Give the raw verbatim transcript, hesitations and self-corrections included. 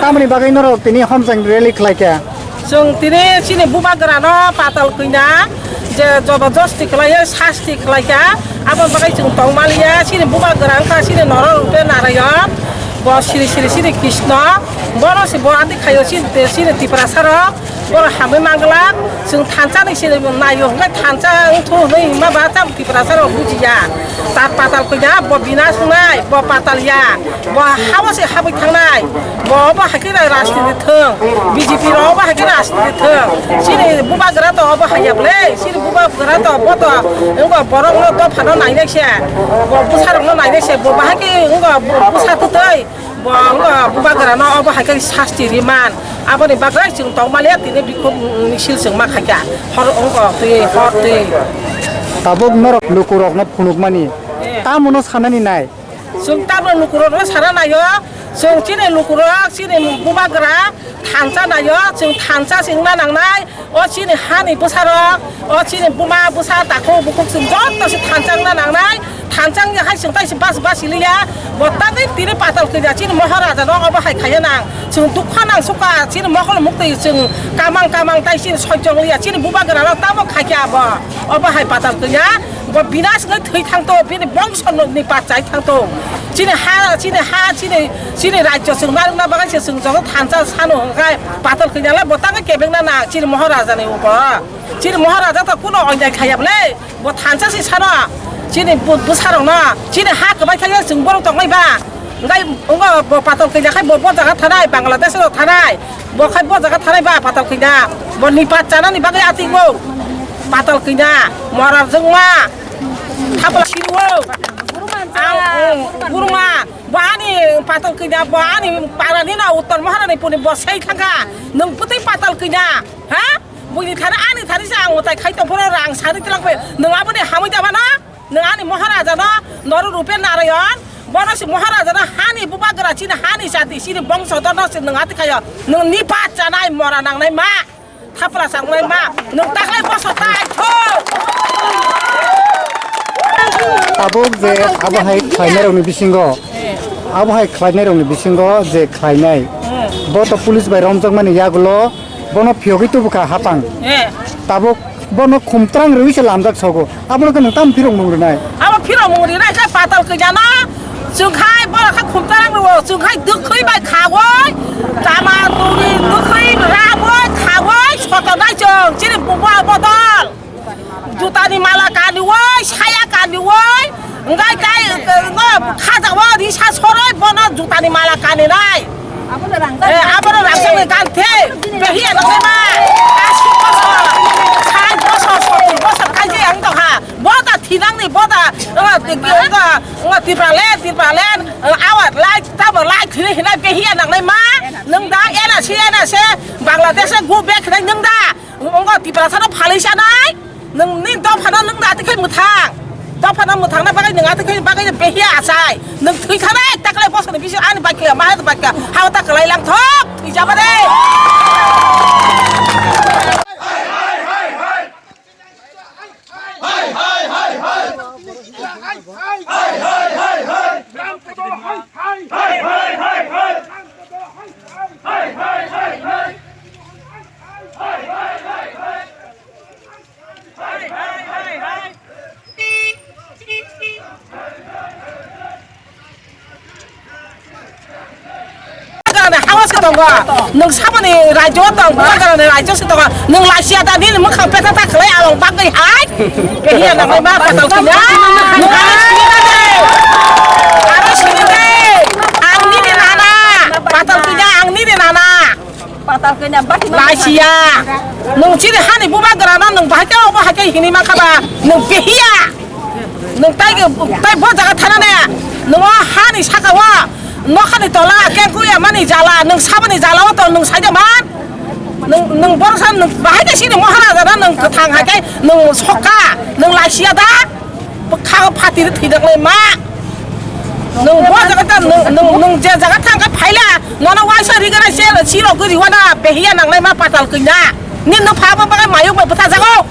Tamoni bagwi norok tini homjang rally khlai kha? Chwng tini chini bubagrano patal kwina je jobojosti khlaiwi sasti khlai kha, abo bagwi chwng tongmaliya. Chini bubagra wngkha chini Noron Rupe Narayon, bo siri siri chini Krishna, bono se bo ati khaio chini, chini Tiprasa rok. Borok hamwi manglak, chwng thansa ni se naio hwnkhe thansa wngthu hwnwi hwnma ba cham Tiprasa rok bujiya. Tat patal kwina bo binas wngnai, bo patal ya, bo hao se habwi thangnai, bo obo hai khe rajniti thwng, B J P rok obo hai khe rajniti thwng. Chini bubagra to obo hai ya bwle, chini bubagra to bo to wngkha borok no dopha no nainai se, bo bwsa rok no nainai se, bo bahai khe wngkha bwsa twtwi. Bo wngkha bubagrano obo hai khe sasti riman. Aboni bagwi chwng tongmaliya tini bikhuk misil chwng ma khaikha. Hor wngkha twi, hor twi. Tabuk norok lukurokno phunukmani. Eh. Tamono sanani nai. Chwng tabuk lukurokno sana naio. Chwng chini lukurok, chini bubagra thansa naio. Chwng thansa se wngna nangnai. O chini hani bwsarok, o chini buma bwsa takhuk bukhuk chwng joto se thansa wngna nangnai, thansa wngya hai chwng tai se bas bas siliya, bo tangwi tini patal kwina chini Maharaja no obo hai khaiya nang, chwng dukha nang sukha chini mokol muktwi chwng kamang kamang tai chini sojjo wngya chini bubagra no tamo khaikha abo, obo hai patal kwina. Bo binas wngwi thwi thangto, bini bongso ni bachai thangto. Chini ha, chini ha, chini, chini rajyo chwng narwkna bagwi se chwng joto thansa sano hwnkhe patal kwinale bo tangwi kebengna nang chini Maharaja ni upo. Chini Maharaja to kuno onyai khaya bwle, bo thansa se sano. Chini bu-, bwsarokno, chini ha kwbai khaye chwng borok tongnai ba. Hwnkhe wngkha bo patal kwina khai bo, bo jaga thanai, Bangladesh ro thanai, bo khai bo jaga thanai ba patal kwina, bo ni pat chanani bagwi atingo, patal kwina, mora jwngma, thapla sirwo, ang, ang, guruma, bo ani patal kwina, bo ani parani na Uttor Maharani puni bo sei thangkha, nwng bwtwi patal kwina, ha? Buini thani ani thani se ang utai khai tong phoro rang sari tlang phai, nwng aboni hamwi da mano? Nwng ani Maharaja no, Noron Rupe Narayon, bono se Maharaja no hani bubagra chini hani jati chini bongso dono se nwng ati khayo, nwng ni pat chanai mora nangnai ma, thapla changnai ma, nwng taklai boso tai tho. Tabuk je abo hai khlainai rokni bisingo, abo hai khlainai rokni bisingo je khlainai, bo to police bai romjakmani yagulo, bono phiyogwi tubukha hapang. Eh. Tabuk bono khumtrang rwi se lamjak sogo. Abono khe nwng tamo phirok mung rwnai? Abo phirok mung rwnai khe patal kwina no. Chwng khai bono khe khumtrang rwo. Chwng khai dwkhwi bai khawoi. Tama turi dwkhwi raboi khawoi sotonai chwng. Chini bubo bodol. Jutani mala kaniwoi, saya kaniwoi, wngkha tai, ngo khajago risa soroi bono jutani mala kaninai. Eh, abono rangchakni ganthe, behiya noknai ma, asi bosor, sai bosor, sotri bosor kaijak ang tongkha. Bo da thinangni, bo da, ngo, ngo, ngo Tipraland, Tipraland, eh, awat lai, tamo lai thini hinai behiya nangnai ma, nwng da ena si, ena se, Bangladesh go back hinai nwng da. Wngkha Tiprasa no phalwi sanai, nwng ni dopha no nwng da ati khai mwthang. Dopha no mwthang na bagwi nwng ati khai bagwi behiya achai. Nwng thwi thana ekta khlai bosor ni bisi ani bakya, ma bakya. Hao ta kwlai lang thok, thwi jaba de. Awas ke tongo. Nwng saboni rajyo tong, bubagrani rajyo se tongo. Nwng lasia da nini mwkhang petha ta khlai along bagwi hai. Behiya nangnai ma patal kina. Nwng ano sini de. Ano sini de. Ang nini nana. Patal kina ang nini nana. Patal kina bati ma. Lasia. Nwng chini hani bubagrano nwng bahai khe obo hai khe hini mankha ba. Nwng behiya. Nwng tai, tai bo jaga thanane, nwng o hani saka o, nokhani tola, kengkuya mani jala, nwng saboni jala o tong, nwng saida man, nwng, nwng borok san, nwng bahai khe sini Maharaja na, nwng kwthang hai khe, nwng sokha, nwng lasia da, bwkha o phatiri thwidak lai ma, nwng bo jaga ta, nwng, nwng, nwng je jaga thang khe phaila, nono waisa rigana se, sirok guri wana, behiya nanglai ma patal kina, nini no phaba bagai mayung bai bwtha jago.